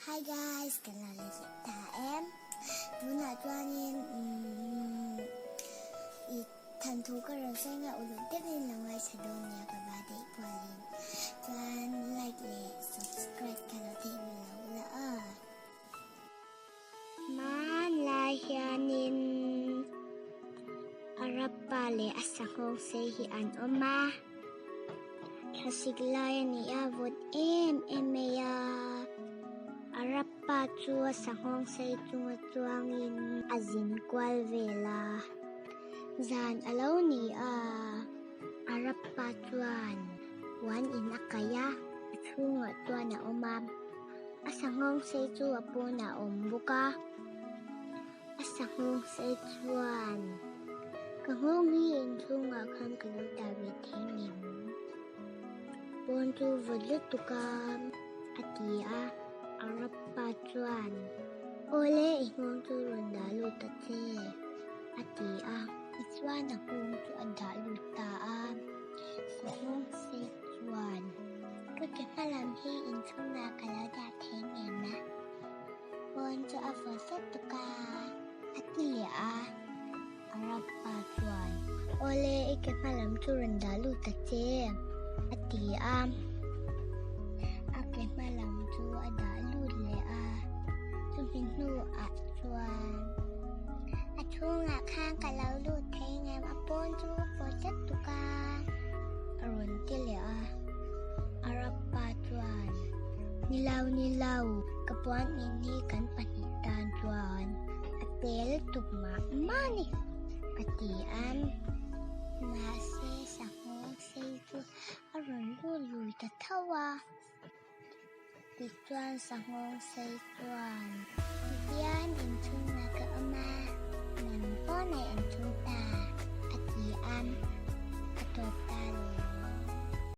Hi guys, kan lo let leh ta em. Tunah chuanin umm i thanthu ka rawn sawi nga uluk deuhin lo ngaithla dawn nia ka ba daih pualin. Chuan like leh subscribe kha lo theih ve lo ula aw. Hmanlai hianin Arab pa leh a sanghawng sei hi an awm a, thlasik lai a ni a, vawt em em mai a, Arab pa chu a sanghawng sei chunga chuangin a zin kual vel a, zan a lo ni a, Arab pa chuan puan in a kaih a, a chhungah chuan a awm a. A sanghawng sei chu a pawnah a awm bawk a, a sanghawng sei chuan ka nghawng hi inchhungah khan ka lo dah ve thei ngem? Pawn chu vawt lutuk a a ti a, Arab pa chuan Awle i nghawng chu rawn dah lut ta che a ti a, tichuan a nghawng chu a dah lut ta a, sanghawng sei chuan. Ka ke hma lam hi inchhungah ka lo dah thei ngem a, pawn chu a vawt zet tuk a, a ti leh a. Arab pa chuan, Awle, i ke hma lam chu rawn dah lut ta che, a ti a. A ke hma lam chu a dah lut leh a, chumi hnuah chuan, A chhungah khan ka lo lut thei ngem a, pawn chu a vawt zet tuk a. A rawn ti leh a, Arab pa chuan, Ni lo, ni lo, ka puan in hi kan pahnih tan chuan a tel tuk mah mah a ni, a ti a. Mahse, sanghawng sei chu a rawn lut lui ta tho a. Tichuan sanghawng sei chuan, Tihian inchhungah ka awm a, nang pawh nai an chhung ta, a ti a, a tawp ta.